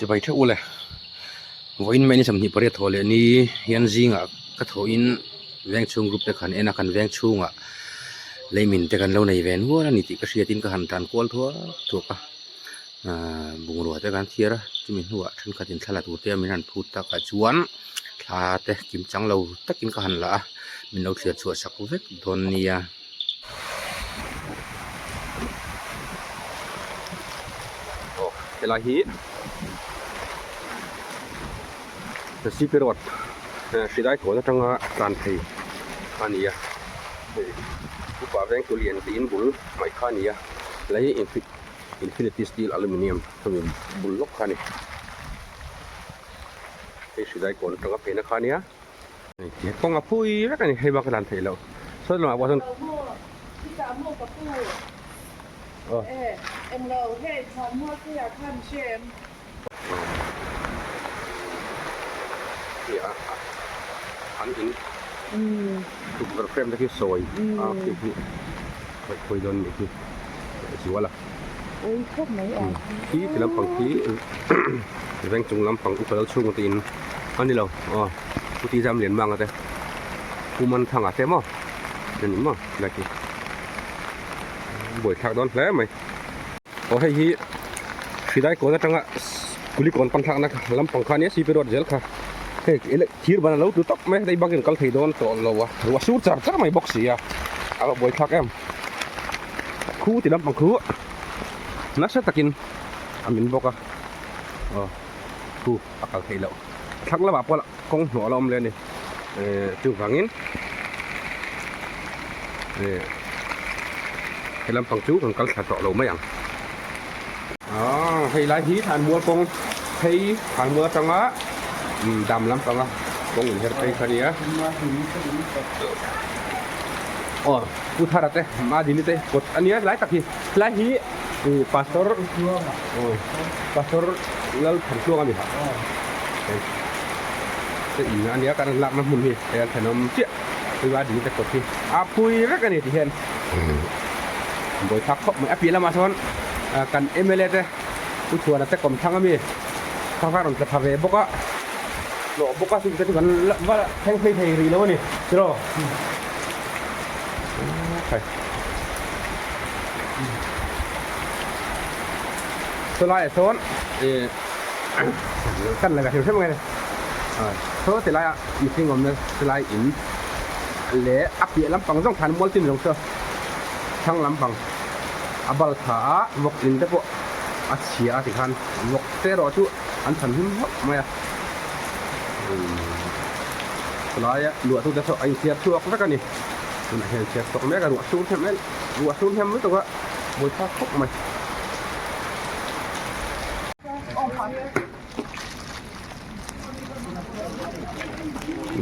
Chibai theuh ule. Vawiin mai ni 28 thawh leh ni hian zingah ka thawhin veng chhung group te khan en a kan veng chhungah leimin te kan lo nei ve nual a ni tih ka hriatin ka han tan kual thuak thuak a ahh bungrua te kan thiar a chumi hnuah thenkhatin thla la tur te min han phut takah chuan thla te kim chang lo takin ka han la a min lo thliar chhuah sak vek dawn nia. Aw helai hi Recipe road hrilai kawn atanga tlan thei a ni a hei upa veng tu lian tiin bul mai kha a ni a helai hi infinity steel aluminium hemi bul lawk kha a ni hei hrilai kawn atanga pheina kha a nia. Kawng a phui vek a ni hei bak a dan theih loh sawi lamah pawh sawn an in tukverh frame te khi sawi a khi khi khawih khawi dawn nih khi zual a khi ti lampang khi veng chung lampang upa lo chhung te in a ni lo aw pu ti zam lian mang a te pu man thang a te maw a ni maw lai khi buaithlak dawn hle mai aw hei hi hrilai kawn atanga kulikawn pan thlakna lampang kha ania cp road zel kha hei thir ban a lo tlu tawp mai a hei bakin kal thei dawn tawh lo a ruah sur char char mai bawk si a a va buaithlak em. Khu ti lampang khu nasa takin a min bawk a aw khu a kal theih loh thlang lamah pawh kawng hnawh a la awm leh a ni eh chuvangin eh he lampang chu kan kal thla tawh lo mai ang ah hei lai hi thlanmual kawng phei thlanmual atanga dam lampanga kawng inher phei kha a nia. Aw Pu Thara te Madini te kawt a nia lai tak hi helai hi ih pastor aw pastor lal Thanchhuang a ni hei te in a nia kan lakna hmun hi hei an thenawm chiah hei Madini te kawt hi a phui vek a ni ti hian bawithak khawp mai a piah lamah sawn kan mla te Pu Chhuana te kawmthlang ami kha kha a rawn tla thla ve bawk a hlawh bawk a chungte chu kan va thleng phei thei rih lo a ni tiraw. Chulaiah chuan ih kan la hrim hrim ang e saw ti laiah mihring awmna chulai in leh a piah lampang zawng khan mual tin zawng chu thlang lampang a bal tha a vawk in te pawh a chhia a tikhan vawk te erawh chu an chhan hlim hlauh mai a. Chulaia luahtute saw a inchhiar chhuak vek a ni. Tunah hian chhiar chhuak mek a, ruah sur hnem em ruah sur hnem lutuk a, buaithlak khawp mai.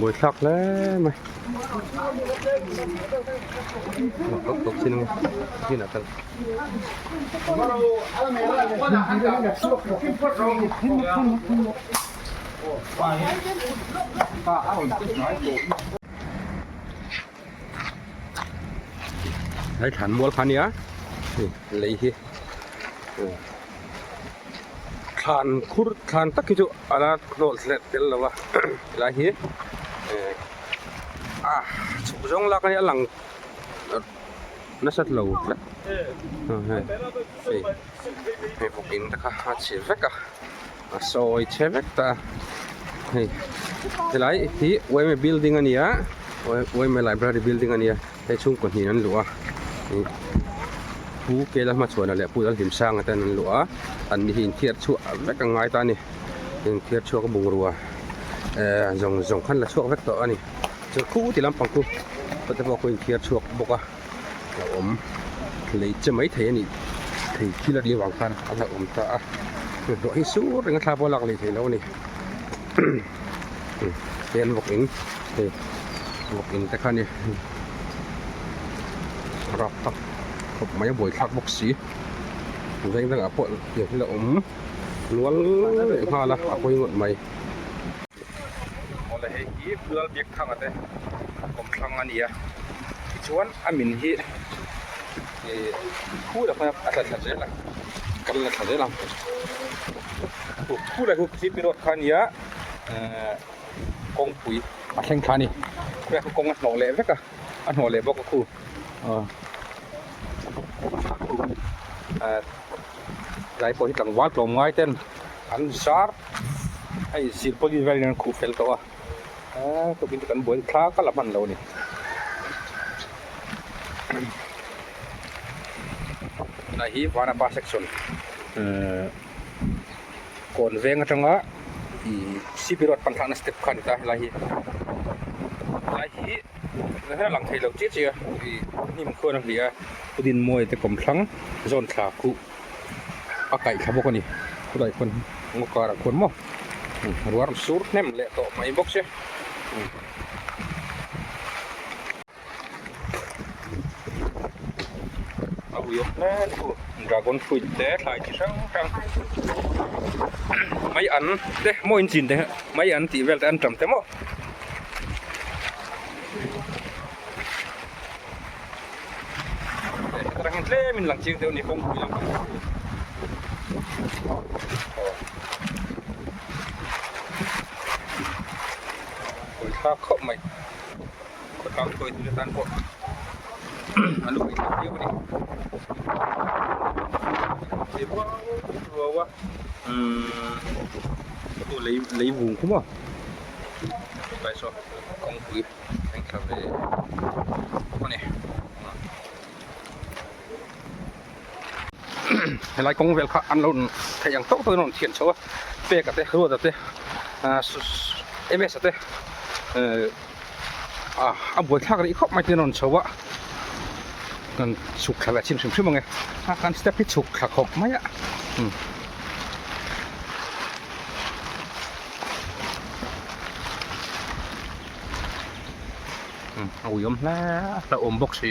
Buaithlak hle mai. Lawk lawk chin ang chin ah tal. Lai thlan mual kha ania hei lei hi thlan khur thlan tak hi chu a la hnawh hleh tel lo a helai hi ah chhuk zawng lak a lang nasat lo tlat hei hei bawk in te kha a chhe vek a. A sawi chhe vek ta a hei helai hi yma building a ni a yma library building a ni a hei chhungkaw hnih an luh a ih pu kela hmachhuana leh pu lalhlimsanga ten an luh a an ni hi inthiar chhuah vek ang ngai ta a ni inthiar chhuak a bungrua eh zawng zawng khan la chhuak vek tawh a ni chuan khu ti lampang khu te pawh khu inthiar chhuak bawk a. a awm lei che mai thei a nih thei thil a nih avang khan a la awm ta a ruah hi sur reng a thla pawh a lak leh theih loh a ni hei an vawk in hei vawk in te kha a ni rap tak khawp mai a buaithlak bawk si veng dangah pawh tiang hi la awm nual leh nghal a a pawi ngawt mai. Awle hei hi Pual Biakthanga te kawmthlang a ni a tichuan a min hi ih khu tak mai a tla thla zel a kal la thla zel ang. Khu leh khu cp road kha a nia ehh kawngpui a thleng thla a ni khulai khu kawng a hnawh leh vek a a hnawh leh bawk a khu aw ehh tlai pawh hi tlangval tlawm ngai ten an zar hei silpawlin velin an khuh fel tawh a ehh tukin chu kan buai thla ka la hman lo a ni. Tunah hi Vanapa section ehh kawn veng atanga ih cp road pan thlakna step kha a ni ta helai hi helai hi a lang thei lo chiah chiah a ih hnim khuan a hliah a Pudinmawia te kawmthlang zawn thla khuh a kaih thla bawk a ni khulai khuan ngaw karah khuan maw ruah rawn sur hnem leh tawh mai bawk sia. A ui awm hle a ni chu dragon fruit te thlai chi hrang hrang mai an te maw in chin te mai an tih vel te an tam te maw. Heta hian tlem in lang chiang deuh a ni kawngpui lam pang chu thlak khawp mai khawtlang thawi tur atan pawh a lu in viau a ni ruau a umm lei lei vung khu maw tlai saw kawngpui thleng thla ve bawk a ni helai kawng vel kha an lo theih ang tawk tawk in an rawn thian chho a pek a te ruat a te ahh ms a te ehh ah a buaithlak rih khawp mai te an rawn chho a kan chhuk thla leh chhin hrim hrim ang e a kan step hi chhuk thla khawp mai a umm. A uiawm hle a hlauhawm bawk si.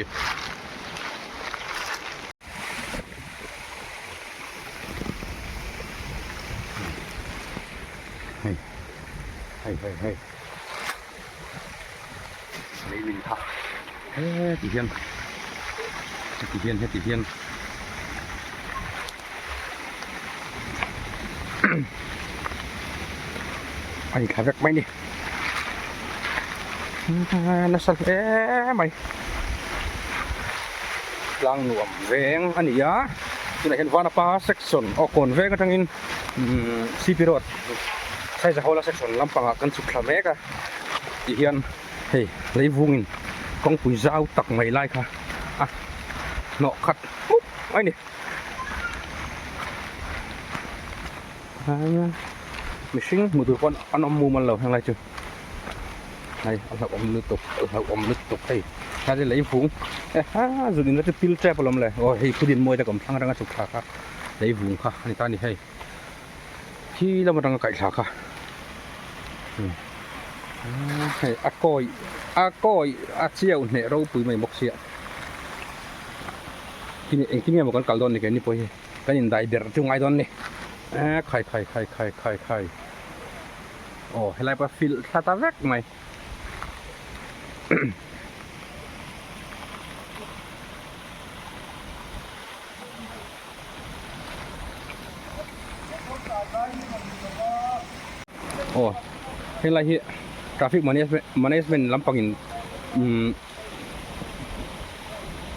Hei hei hei hei leimin kha heti hian heti hian heti hian a inthla vek mai a ni nasa hle mai tlang nuam veng a ni a tunah hian vanapa section aw kawn veng atangin umm cp road saizahawla section lampangah kan chhuk thla mek a tihian hei leivungin kawngpui zau tak mai lai kha a hnawh khat hmup mai a ni. Mihring hmuh tur pawn an awm mumal lo henglai chu hei a hlauhawm lutuk a hlauhawm lutuk hei helai lei vung ha zut in la chu pil tep alawm le aw hei phudin mawi te ka awm thlang atanga chhuk thla kha lei vung kha a ni ta a ni hei khi lam atanga kaih thla kha hei a kawi a kawi a chiau hneh ropui mai bawk sia. Engtin nge maw kan kal dawn ni keini pawh hi kan indai ber chu ngai dawn ni eh khai khai khai khai khai khai aw helai pawh filh thla ta vek mai aw helai hi traffic management lampangin umm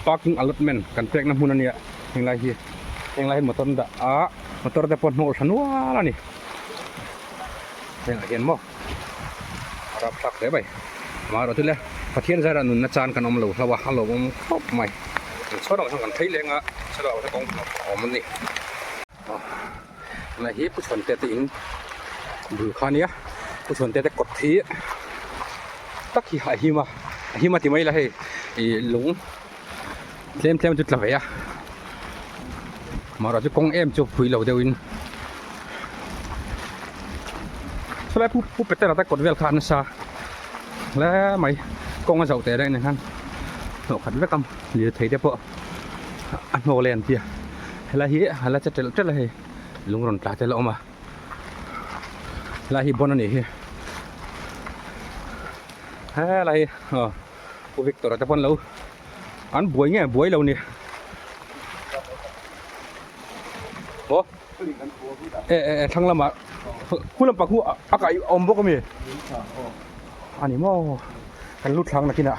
parking allotment kan pekna hmun a nia henglai hi henglai hi motor an dah a motor te pawh hnawh thla nual a ni hengah hian maw a rapthlak hle mai amaherawhchu le Pathian zarah nunna chan kan awm lo hlauh a a lawmawm khawp mai chhuat ang hian kan phei leng a chhuat ah kawng a awm a ni tunah hi pu chhuante te in bul kha a nia pu chhuante te kawt hi tak hi a him a a him a ti mai la hei ih lung tlem tlem chu tla ve a mahrawh chu kawng em chu phui lo deuh in chulai pu pu petera te kawt vel kha a nasa hle mai kawng a zauh teh reng nen khan hnawh khat vek a lirthei te pawh a hnawk leh an tia helai hi a la che telh telh a hei lung rawn tla te la awm a helai hi bon a nih hi helai hi aw pu Victor a te pawn lo an buai nge buai lo ni maw. E e thlang lamah khu lampang khu a kaih a awm bawk ami? A ni maw kan lut thlang nakinah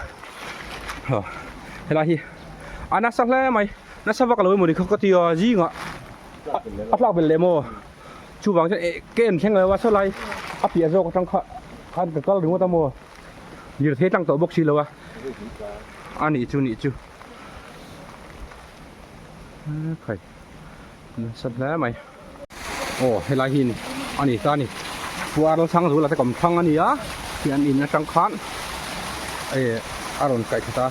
helai hi a nasa hle mai nasa vak lo emaw ni kha ka ti a zingah a tlak belh leh maw chuvang chuan eh ka en thleng lo a saw lai a piah zawk atang kha khan ka kal ringawt a maw lirthei tlang tawh bawk si lo a a nih chu nih chu khai nasa hle mai aw helai hi a ni ta a ni puar thlang zula te kawm thlang a ni a khi an in atang khan eh a rawn kaih khat a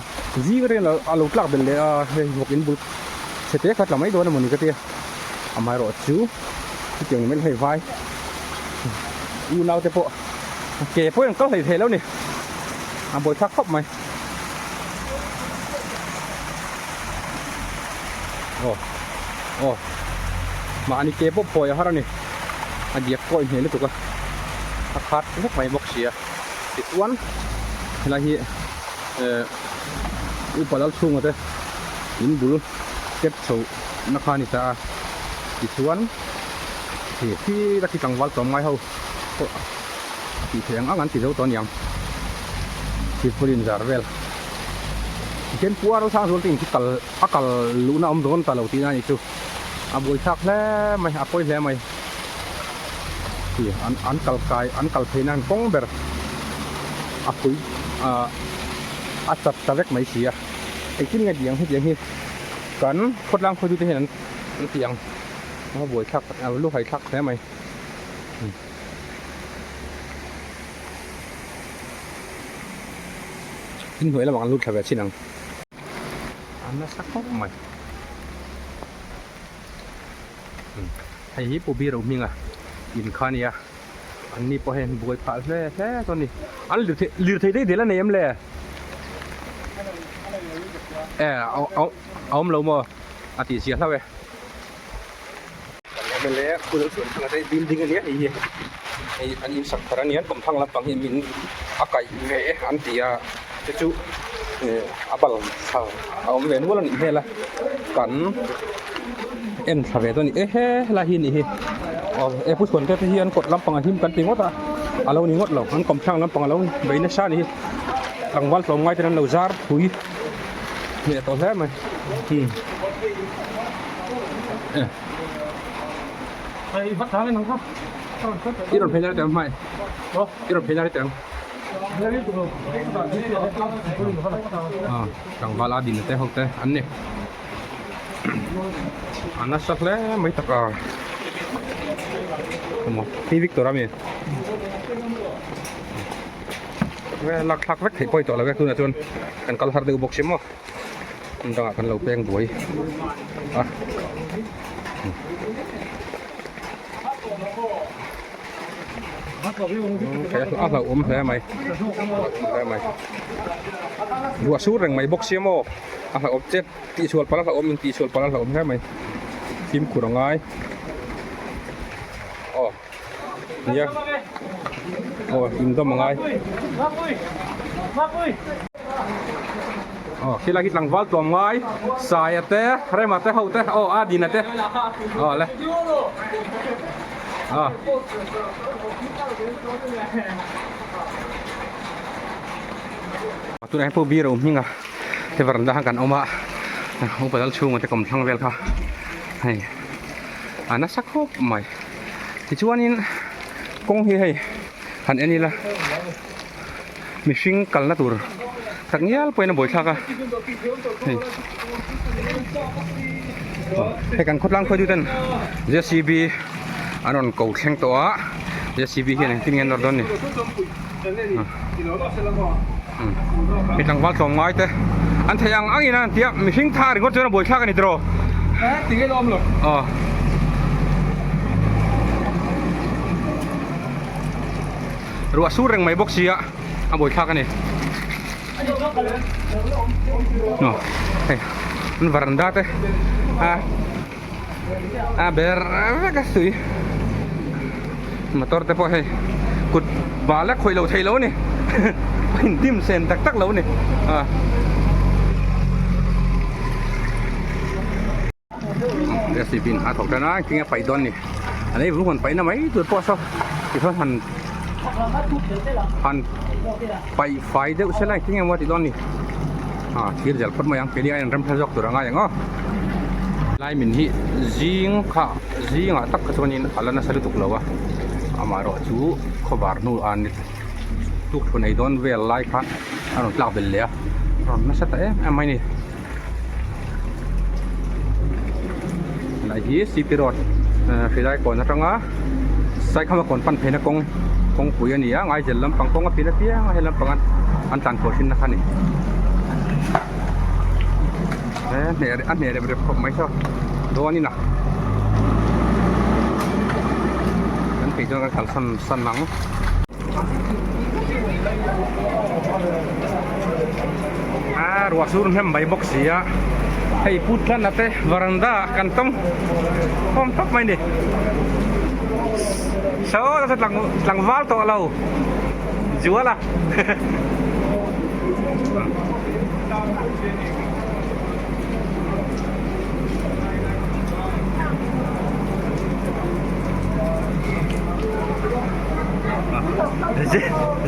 zing atangin a lo tlak belh leh a hei vawk in bul chhe te kha tla mai dawn emawni ka tia amaherawh chu chutiang ni mai hei vai unau te pawh ke pawh in kal hlei thei lo ni a buaithlak khawp mai. Aw aw mahni ke pawh phawi a har a ni a diak kawi hmel lutuk a a khat vek mai bawk si a tichuan helai hi eh upa lal chhunga te in bul step chho na kha a ni ta a tichuan khi khi la khi tlangval tlawm ngai ho pawh tih theih ang ang an ti zo tawh a niang thirpul inzar vel tihian puar sang zual te in khi kal a kal luhna awm dawn ta lo tihna a nih chu a buaithlak hle mai a pawi hle mai ti an an kal kai an kal phei nan kawng ber a pui ah a chat ta vek mai si a engtin nge tiang hetiang hi kan khawtlang khawitute hian an an ti ang a buaithlak a luhai thlak hle mai. Inhnuai lamah kan lut thla ve chin ang. A nasa khawp mai. Hei hi Pu Biro hminga in kha a nia. An ni pawh hei an buai phah hle hle chuan a ni. An lirthei lirthei daih daih la nei em le? E a a awm lo maw? A tih zia hlauh e. Kan awm e le phul chuan thlang ate building a nia hei hi hei an in sak thar a nia kawm thlang lampang hi min a kaih ve e an ti a te chu eh a bal thla a awm ve nual a nih hmel a kan en thla ve dawn a ni e he helai hi a nih hi aw he pu chhuan te te hi an kawt lampang a him kan ti ngawt a a lo ni ngawt lo an kawm thlang lampang a lo bei nasa a ni hi tlangval tlawm ngai ten an lo zar phui hneh tawh hle mai umm. I rawn phei nari teh ang hmai i rawn phei nari teh ang tlangval a din te ho te an ni a nasa hle mai tak a hi Victor ami lak thlak vek theih pawh i tawh lo e tunah chuan kan kal har deuh bawk si maw. Hmun dangah kan lo peng buai a. A hlauhawm hle mai hle mai ruah sur reng mai bawk sia maw a hlauhawm chet tihsual palh a hlauhawm in tihsual palh a hlauhawm hle mai fimkhur a ngai aw nia aw indawm a ngai. Aw khilai khi tlangval tlawm ngai Saia te Rema te ho te aw a Dina te aw le aw tunah hian pawh biro hminga te varanda khan kan awm a upa dal chhunga te kawmthlang vel kha hei a nasa khawp mai tichuanin kawng hi hei han en ila. Mihring kalna tur tak ngial pawhin a buaithlak a hei hei kan khawtlang khawi tu ten J C B an rawn ko thleng tawh a J C B hian engtin nge an nawr dawn ni mi tlangval tlawm ngai te an theih ang ang in a an tia mihring tha ringawt chuan a buaithlak a ni tiraw aw. Ruah sur reng mai bawk sia a buaithlak a ni. Aw hei an varanda te a a ber vek a tui motor te pawh hei kut bal a khawih lo thei lo a ni a in dim sen tak tak lo a ni a. JCB in a thawk tan a engtin nge a paih dawn ni a lei vung han paihna mai tur pawh saw tichuan han han paih fai deuh sela engtin nge maw a tih dawn ni ah thir zel phawt mai ang keini aiin rem hla zawk tur a ngai ang aw lai min hi zing kha zingah tak kha chuanin a la nasa lutuk lo a amaherawh chu khawvar hnu a ni tuk thu nei dawn vel lai kha a rawn tlak belh leh a rawn nasa ta em em mai a ni helai hi city road hrilai kawn atanga saikhama kawn pan pheina kawng kawngpui a ni a ngaizel lampang kawng a pin apiang a he lampang an tlan chhuah thin na kha a ni he a hneh rep rep khawp mai saw dawn in a kan phei chuan kan kalsan san ang. A ruah sur hnem mai bawk si a hei put tlan te varanda ah kan tawng khawm tawp mai ni saw nasa tlangval tawh lo zual a.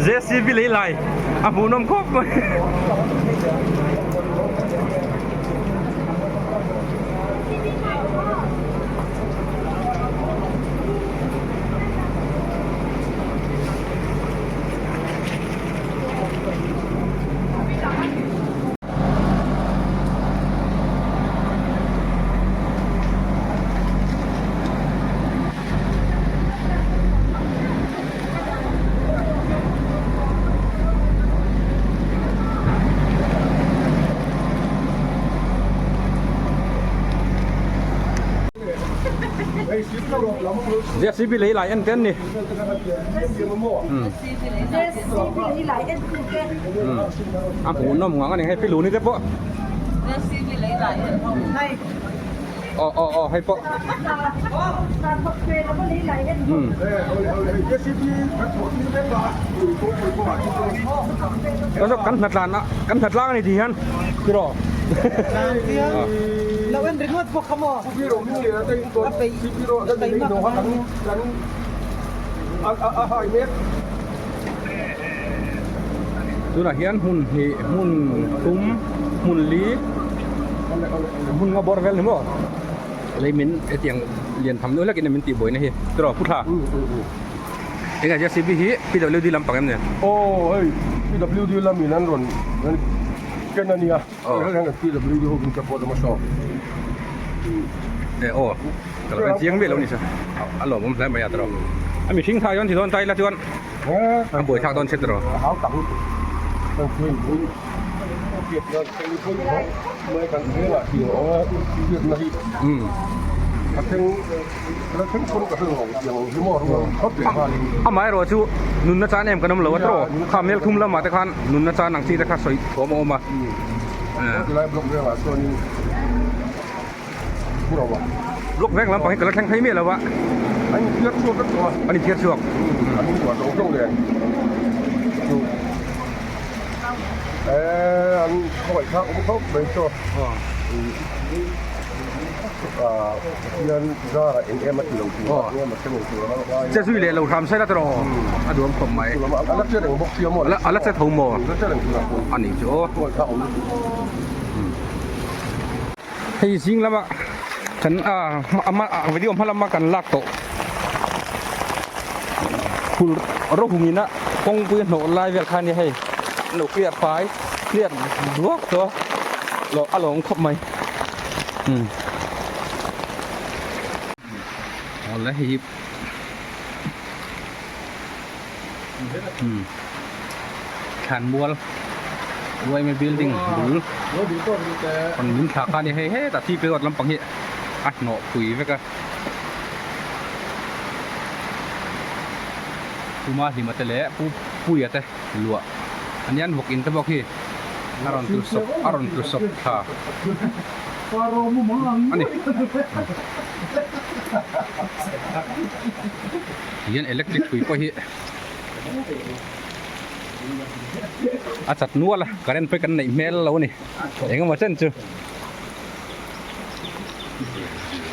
JCB lei lai a hmuhnawm khawp mai. JCB lei lai en te an ni. A hmuhnawm ngang a ni hei piluni te pawh. Aw aw aw hei pawh. Kan hnatlan a kan hnatlang a ni ti hian tiraw. Tunah hian hmun hnih hmun thum hmun li hmun nga bawr vel ni maw lei min hetiang lian tham nuai hlakin min tih buaina hi tiraw pu thla eng ah JCB hi PWD lampang em ni? Aw hei PWD lamin an rawn ken a nia. Eh aw ka lo en chiang miah lo ni sa a lawmawm hle mai a tawrh a mihring tha hian ti dawn ta ila chuan a buai thlak dawn che tawrh Amaherawh chu nunna chan em kan awm lo a tawrh kha mel thum lamah te khan nunna chan ang chi te kha sawi thawm a awm a. Block veng lampang hi ka la thleng phei miah lo a. An inthiar chhuak. Che zui leh lo hram sai la tawh a duam khawp mai a la che tho maw a nih chu aw hei zing lama kan a video hma lama kan lak tawh phul rawhung ina kawngpui a hnawh lai vel kha a nia hei an lo clear fai clear duak tawh a a lawm khawp mai. Awle hei hi thlanmual yma building bul rawn min thlah kha a ni hei hetah cp road lampang hi a hnawh pui vek a Puma Hlima te leh Pu Puia te luah a nia an vawk in te bawk hi. A rawn tlu sawp a rawn tlu sawp thla a ni. Tihian electric hrui pawh hi a chat nual a current pawh hi kan neih hmel lo a ni eng emaw chen chu.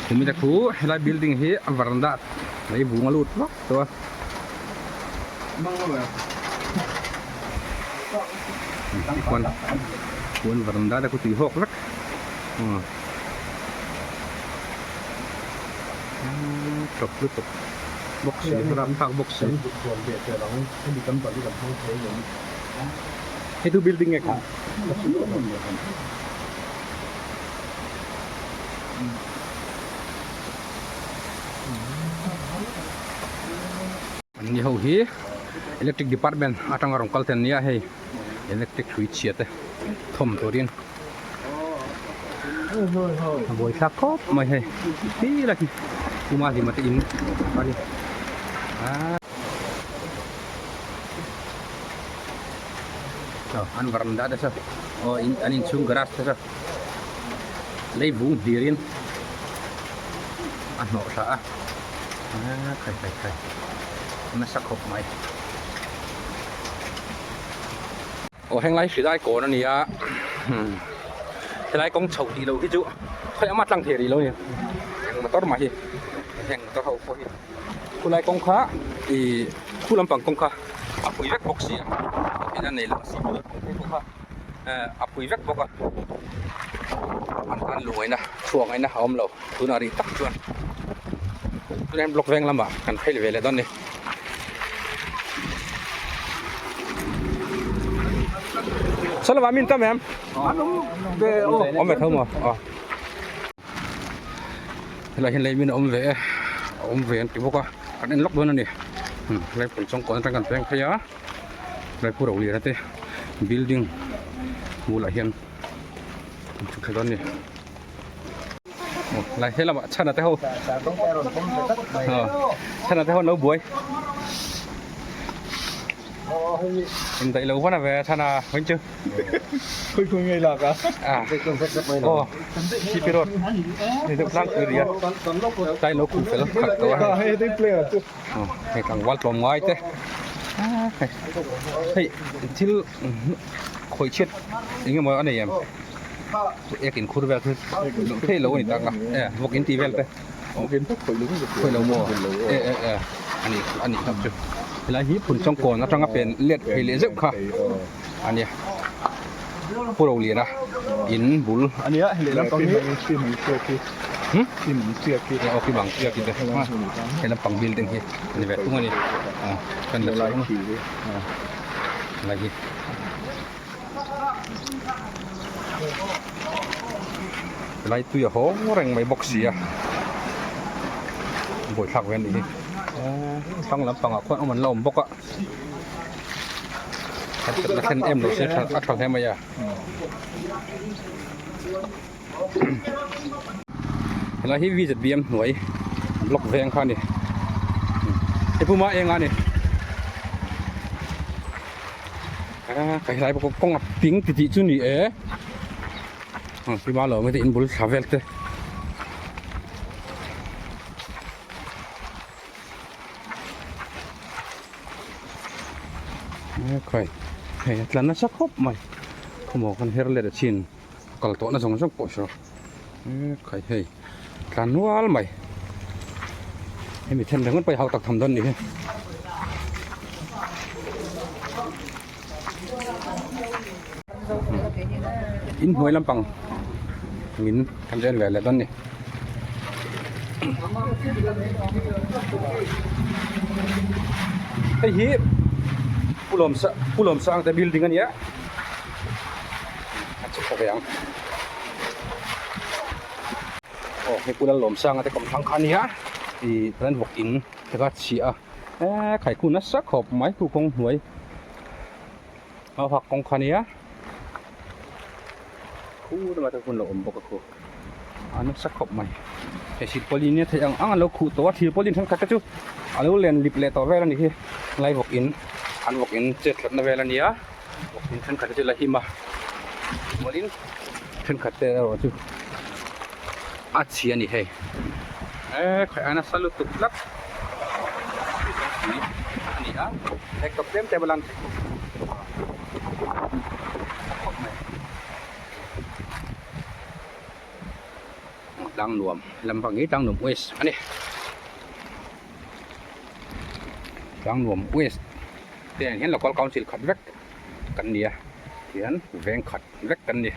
Khumi te khu helai building hi a varanda mai vung a lut vak tawh a. Tikhuan khuan varanda te khu tui hawk vek. Tawp lutuk bawk si ram thlak bawk si. Hei tu building nge kha? An ni ho hi electric department atanga rawn kal te an nia hei electric hrui chhia te thawm turin a buai thlak khawp mai hei khi lai khi kuma hlima te in a ni a. An varanda te saw aw in an inchhung garage te saw lei vung hlir in a hnawh thla a aaa khai khai khai nasa khawp mai aw henglai hri lai kawn a ni a helai kawng chho tih loh hi chu khawi ama tlang thei rih lo a ni eng motor mah hi heng motor ho pawh hi. Khulai kawng kha ih khu lampang kawng kha a phui vek bawk si a eng a nei lo a si pawh kawng kha eh a phui vek bawk a an tan luaina chhuah ngaihna a awm lo tunah rih tak chuan tunah hian block veng lamah kan phei ve leh dawn a ni. Saw lamah min tam em? Awm ve tho maw? Aw. Helai hian lei min a awm ve e a awm ve an ti bawk a kan en lawk dawn a ni helai pui chawng kawn atang kan peng phei a helai pu roliana te building bulah hian an thu thla dawn a ni aw helai he lamah chhana te ho aw chhana te ho an lo buai Indaih lo hman a ve a chhan a vawiin chu. Khawi khawi ngei lak a. Aw CP road ni deuh tlangpui ri a tlai lo khuh fel khat tawh a hei. Hei tlangval tlawm ngai te hei thil khawih chhiat eng emaw a nei em ek inkhur vel khi luh theih loh a ni tak a e vawk in tih vel te. Khawi lo maw? E e e a nih a nih hlauh chu. Helai hi Phunchawng kawn atanga pen let phei leh zeuh kha a nia. Pu Roliana in bul a nia hei lampang hi. Hm? Aw ki bang chiah ki te. Hei lampang building hi a ni ve thung a ni. Kan la chhuak ang. Helai hi. Helai tui a haw reng mai bawk si a buaithlak ve a nih hi thlang lampangah khuan awm an la awm bawk a harsatna thlen em lo se a tha hle mai a helai hi VZBM hnuai block veng kha a ni he puma eng a ni. Ka helai bawk kawng a ping ti tih chu ni e tima lo mai te in bul thla vel te khai hei a tla nasa khawp mai khawmaw kan her let a chin kal tawh na zawng zawng pawh saw khai hei tla nual mai hemi then ringawt pawh hi hau tak tham dawn a nih hi. In hnuai lampang min kan ren ve leh dawn a ni. Hei hi Pu Lawmsang te building a ni a. A chhuk ta ve ang. Aw hei Pu Lalawmsanga te kawmthlang kha a nia ih chuan vawk in te kha a chhiah a eee khaikhu nasa khawp mai khu kawng hnuai a hak kawng kha a nia khu lamah te hun lo awm bawk a khu a nasa khawp mai hei silpauline nia theih ang ang an lo khuh tawh a silpauline thenkhat te chu a lo len lip leh tawh vel a nih hi lai vawk in an vawk in chet hlatna vel a nia. In thenkhat te chu la him a mawlhin thenkhat te erawh chu a chhia a ni hei eee khawi a nasa lutuk tlat a ni a hei tawp tlem tlem a lan theih khawp mai. Tlangnuam lampang hi Tlangnuam West a ni. Tlangnuam West te ang hian Local Council khat vek kan ni a, tihian veng khat vek kan ni.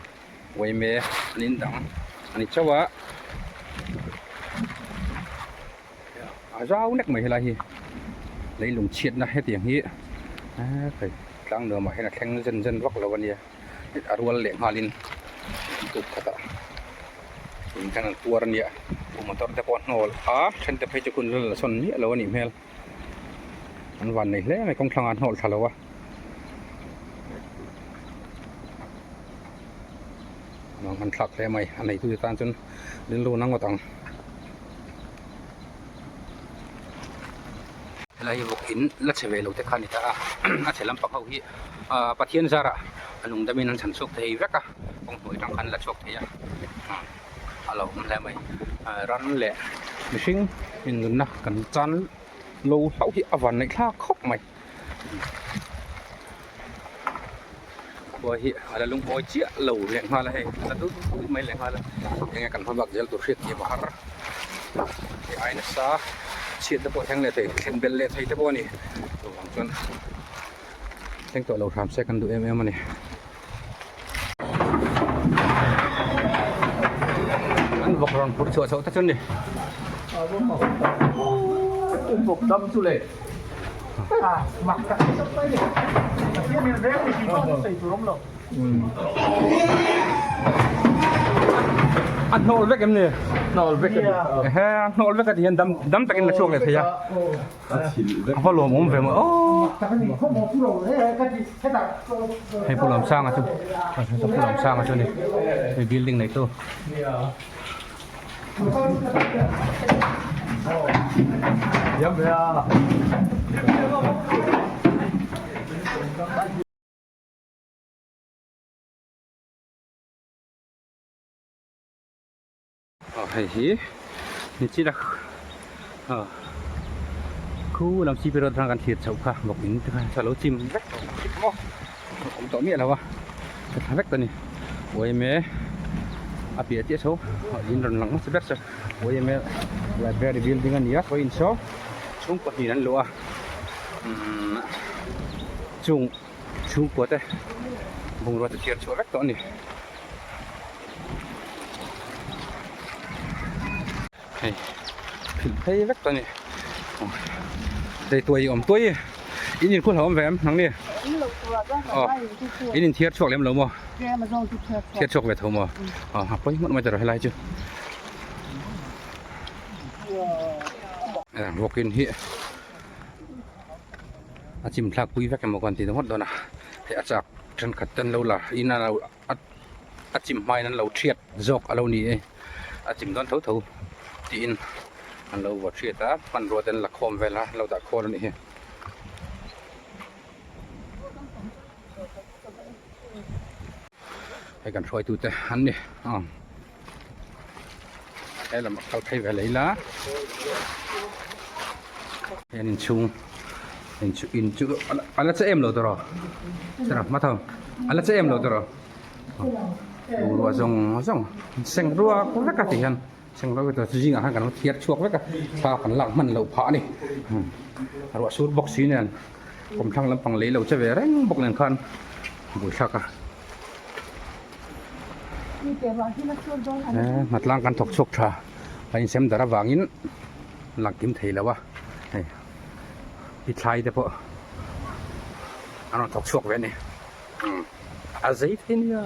Uaime an in dang a ni chauh a, a zau nek mai helai hi leilung chhiatna hetiang hi hei Tlangnuam ah hian a thleng zen zen vak lo a nia. A rual leh nghalin tuk khatah in khan an tuar a nia motor te pawh a hnawl a then te phei chu hun la sawn miah lo a nih hmel an van nei hle mai kawng thlangah an hnawl thla lo a mang an thlak hle mai a neitu te tan chuan rilru na ngawt ang. Helai hi vawk in la chhe ve lo te kha a ni ta a a chhe lampang ho hi ahh Pathian zarah a lung damin an chhan chhuak thei vek a kawng hnuai atang khan la chhuak thei a a lo awm hle mai ran leh mihring innunna kan chan lo hlauh hi a van neih thlak khawp mai khua hi a la lungawi chiah lo leh nghal a hei a la dul dul mai leh nghal a enge kan hma bak zel tur hriat thiam a har hei ai nasa chhiat te pawh thleng leh thei thlen belh leh thei te pawh a ni chuvang chuan thleng tawh lo hram se kan duh em em a ni. An vawk rawn phur chhuah chhoh te chu a ni. A hnawl vek em ni? Hnawl vek a ni. Ehe, a hnawl vek a ti hian dam dam takin la chhuak leh thei a. A va lawmawm ve maw aw. Hei Pu Lawmsanga chu Pu Lawmsanga chu a ni hei building neitu. Aw hei hi nichina aw khu lam cp road atang kan thlir chhoh kha bawk in te kha a lo chim vek tawh a awm tawh miah lo a a tha vek ta ni yma a piah chiah chho in rawn lang hmasa ber chu yma library building a ni a saw in saw chhungkaw hnih an luh a umm chung chhungkua te bungrua te thiar chhuah vek tawh a ni. Hei philh phei vek tawh a ni hei tuai awm tuai in in khual ho awm ve em nang ni aw in in thiar chhuak lem lo maw thiar chhuak ve tho maw aw a pawi hmawlh mai ta rawh helai chu vawk in hi a chim thlak pui vek emaw kan ti ringawt dawn a hei a chak thenkhat te an lo la in a lo a chim hmain an lo thiat zawk a lo ni e a chim dawn tho tho tiin an lo vaw thiat a hmanrua te an la khawm vel a an lo dah khawl a nih hi. Hei kan hruaitu te an ni aw helam a kal phei ve leh ila hian inchhung in chu a la che em lo tawh rawh hma tho a la che em lo tawh rawh bungrua zawng zawng seng ruak vek a ti hian seng ruak vek a zingah khan kan lo thiar chhuak vek a thla kan lak hman loh phah a ni ruah sur bawk si nen kawmthlang lampang lei lo che ve reng bawk nen khan buaithlak a. Hnatlang kan thawk chhuak tha a insem dar avangin lang kim thei lo a hei pi thlai te pawh an rawn thawk chhuak ve a ni a zei thei nia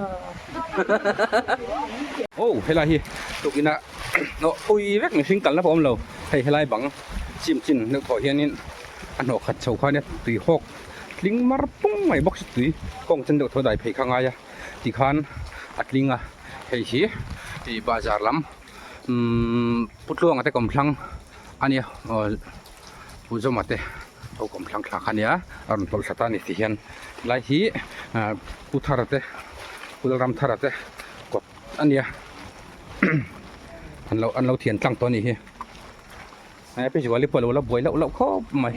aw helai hi tukin a hnawh pui vek mihring kalna pawh a awm lo hei helai bang chim chin deuh thawh hianin a hnawh khat chho khan tui hawk tling mar pung mai bawk si tui kawng chen deuh thaw dai phei kha ngai a. Tikhan a tling a, hei hi ih bazar lam umm Pu Tluanga te kawmthlang a nia aw Pu Zawma te ho kawmthlang thla kha a nia a rawn tawlh thla ta a ni ti hian helai hi ah Pu Thara te Pu Lalramthara te kawt a nia an lo an lo thian tlang tawh a nih hi. He pi Zuali pawh a lo la buai loh loh khawp mai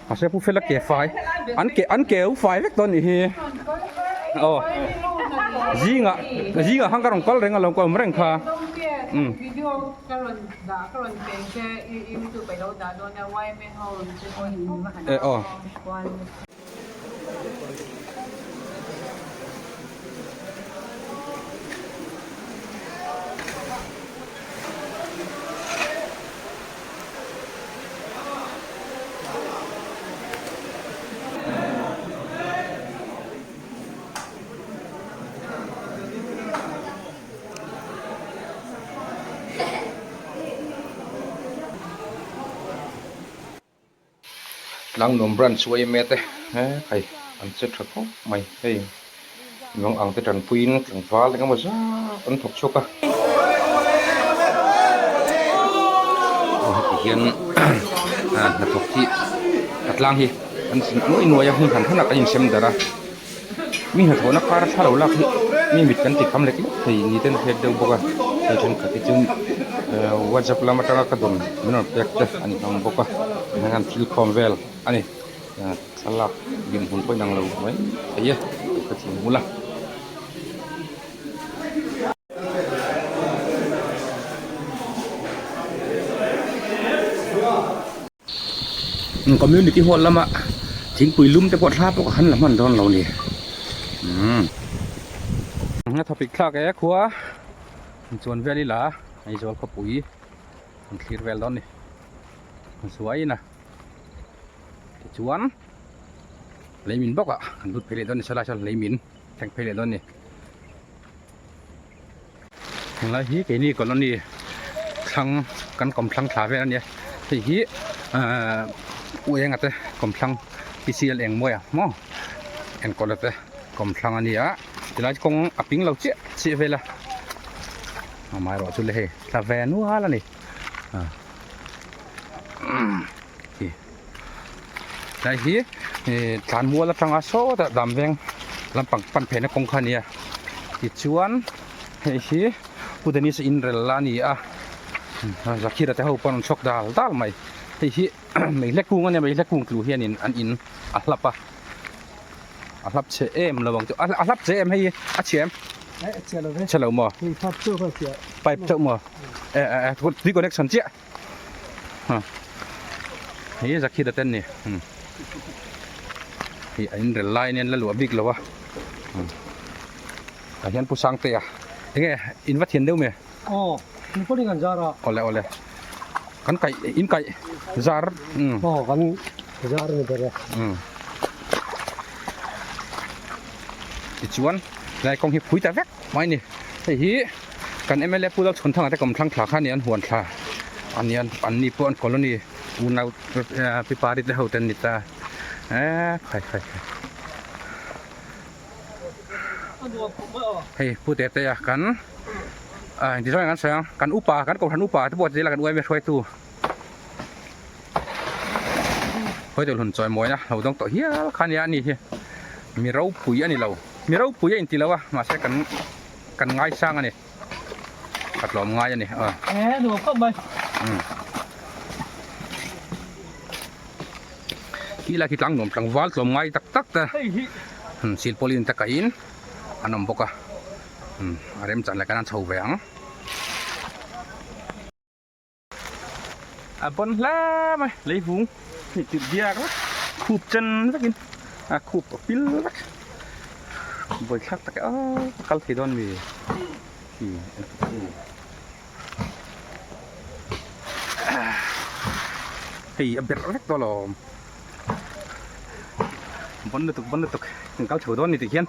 mahse pu fela ke fai an ke an ke u fai vek dawn nih hi aw zingah zingah khan ka rawn kal reng a lo ka awm reng kha. Video ka rawn dah ka rawn peng che i youtube ah i lo dah dawn a yma ho te pawh in va han kual nasa. Tlangnuam branch yma te hei an che tha khawp mai hei naupang ang te tanpuiin tlangval engemaw zat an thawk chhuak a heti hian hnathawk hi a tlang hi an nuai nuai a hmun hran hranah kan insem darh a. Mi hnathawhna kar thla lo lak hi mi mit kan ti kham lek lek thei ni ten a hriat deuh bawk a, hei thenkhat hi chu whatsapp lam atanga ka dawn min rawn pek te a ni hlawm bawk a, tihian an thil khawm vel a ni, thlalak dinhmun pawh inang lo mai thei e tih ka thiam bul a. Community hall lama thingpui lum te pawh thla pawh ka han la hman dawn lo ni umm a thawpik thlak e khua chuan vel ila Aizawl khawpui an thlir vel dawn ni zuai in a tichuan leimin bawk ah kan lut phei leh dawn ni sawlai sawn leimin thleng phei leh dawn ni. Henglai hi keini colony thlang kan kawmthlang thla vel a nia hei hi ahh u enga te kawmthlang PCL eng mawi a maw enkawl te kawmthlang a nia tilai kawng a ping lo chiah chiah vel a amaherawh chu le hei thla ve nual a ni ah khi tlai hi ih tlan mual atanga sawtah dam veng lampang pan phei na kawng kha a nia tichuan hei hi Pu Dennis a inrel la a ni a Zakhira te ho pawh an rawn chhuak dal dal mai hei hi meihle kung a nia meihle kung tlu hianin an in a hlap a a hlap chhe em lo ang chu a hlap chhe em hei hi a chhia em chhe lo maw pipe chauh maw eh eh tui connection chiah. Hei Zakhira te an ni hei a inrel lai nen la luah bik lo a tah hian Pu Sangtea enge in va thian deuh me aw in pawhin kan zar a awle awle kan kaih in kaih zar aw kan zar ni ber e tichuan lai kawng hi phui ta vek mai ni hei hi. Kan mla Pu Lalchhawnthanga te kawmthlang thla kha a ni an huan thla a ni an an ni pawh an colony unau pi pari te ho te an ni ta eee khai khai khai hei Pu Tete a kan ah engti zawng kan sawi ang kan upa kan kohhran upa te pawh zela kan uaime hruaitu hawi deuh hlun chawi mawina lo dawng tawh hial kha ania ani hi mi ropui a ni lo mi ropui a inti lo a mahse kan. Kan ngaisang a ni. Ka tlawm ngai a ni. Eh, nuam khawp mai. Khi lai khi tlang nuam tlangval tlawm ngai tak tak te. Silpauline te kaihin an awm bawk a. A remchan leh kan han chho ve ang. A pawn hle mai leivung hnih tirh biak vek khup chen vekin a khup a pil vek buaithlak tak e aw ka kal thei dawn mi hei a berh vek tawh alawm bawn lutuk bawn lutuk kan kal chho dawn ni tikhian.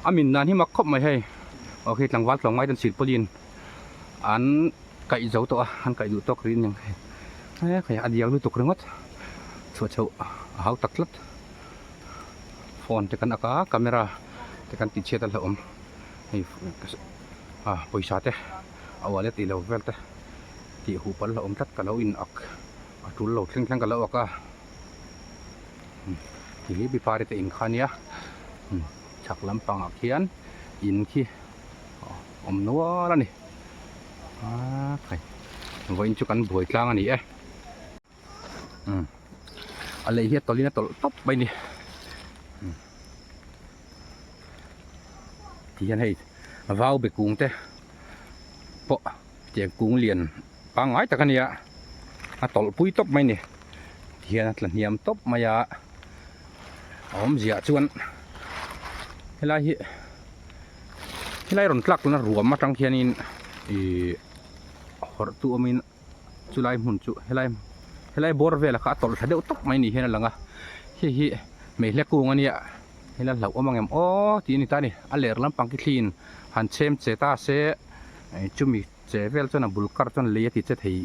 A min dan hi mak khawp mai hei aw khi tlangval tlawng ngai ten silpauline an kaih zo tawh a an kaih duh tawk rih aniang hei hei a diak lutuk ringawt chhuah chhoh a hau tak tlat phone te kan ak a camera te kan tih chhiat a hlauhawm hei ah pawisa te a wallet tih lo vel te. Tih huh pal hlauhawm tlat ka lo in ak a tul lo thleng thleng ka lo ak a ti hi bipari te in kha ania chhak lampangah khian in khi awm nual a ni a khai vawiin chu kan buai tlang a ni e a lei hi a tawlhin a tawlh tawp mai a ni. Ti hian hei vau be kung te pawh tiang kung lian pangngai tak a nia a tawlh pui tawp mai a ni ti hian a tla hniam tawp mai a a awmzia chuan helai hi helai rawn tlak na ruam atang khianin ihh hawrh tu awmin chulai hmun chu helai helai bawr velah kha a tawlh thla deuh tawp mai ni hian a lang a hei hi hmeihle kung a nia hela hlauh awm ang em aw tih a ni ta a ni a ler lampang khi thliin han chhem che ta se chumi che vel chuan a bul kar chuan lei a ti che thei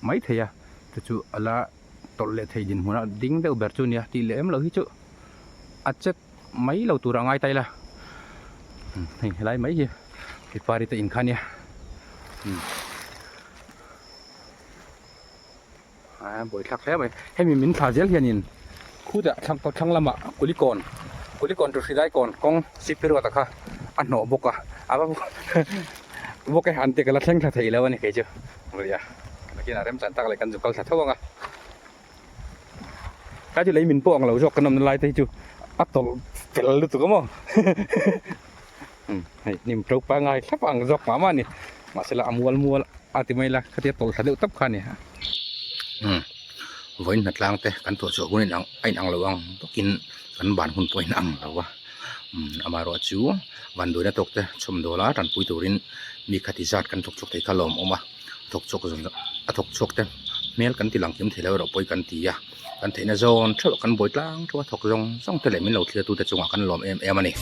mai thei a chu chu a la tawlh leh thei dinhmun a ding deuh ber chu a nia tih leh em lo hi chu a che mai lo tur a ngai ta ila hei helai mai hi pipari te in kha ania a buaithlak hle mai hemi min thla zel hianin khutah thlang thlang lamah kulikawn kulikawn chu hrilai kawn kawng sipirua te kha a hnawh bawk a a va bawk e an ti ka la thleng thla thei lo a ni kei chu ria nakinah remchan tak leh kan zu kal thla tho ang a. Ka chu lei min pawh ang lo zawk kan awmna lai te hi chu a tawlh fel lutuk a maw hei hnim to pangai thlap ang zawk mah mah a ni mahsela a mual mual a ti mai la khatia tawlh thla deuh tawp kha a ni vawiin hnatlang te kan tuah chhuah hun a inang lo ang bawkin kan ban hun pawh a inang lo a amaherawh chu vanduaina tawk te chhawmdawl a tanpui turin mi khati zat kan thawk chhuak thei kha lawmawm a. thawk chhuak zawng a thawk chhuak te hmel kan ti lang kim thei lo erawh pawi kan ti a kan theihna zawn theuh kan buai tlang theuh a thawk zawng zawng te leh min lo thlir tu te chungah kan lawm em em a ni.